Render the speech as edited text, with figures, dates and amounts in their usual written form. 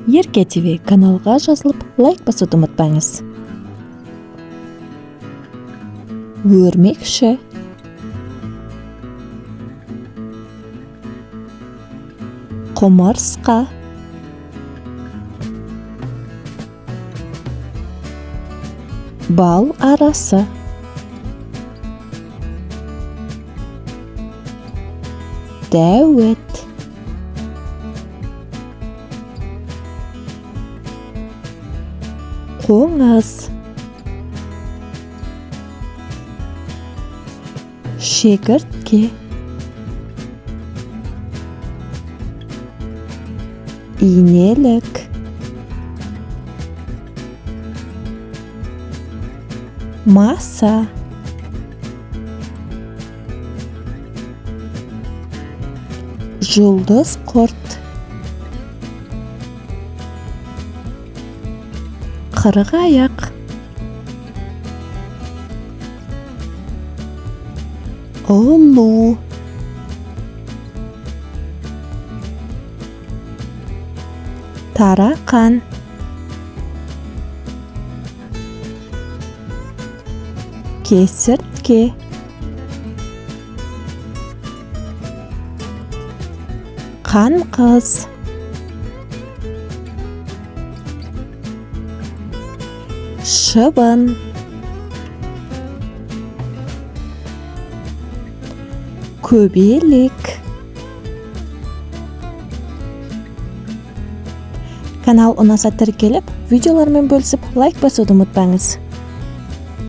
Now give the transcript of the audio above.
Ерке ТВ каналға жазылып, лайк басуды ұмытпаңыз. Өрмекші. Құмырсқа. Бал арасы. Дәуіт. Қоңыз. Шегіртке. Инелік. Маса. Жұлдыз құрт. Қырық аяқ. Ұлу. Тарақан. Кесіртке. Қан қыз. Шыбын. Көбелек. Канал ұнаса, тіркеліп, видеолармен бөлісіп, лайк басуды ұмытпаңыз.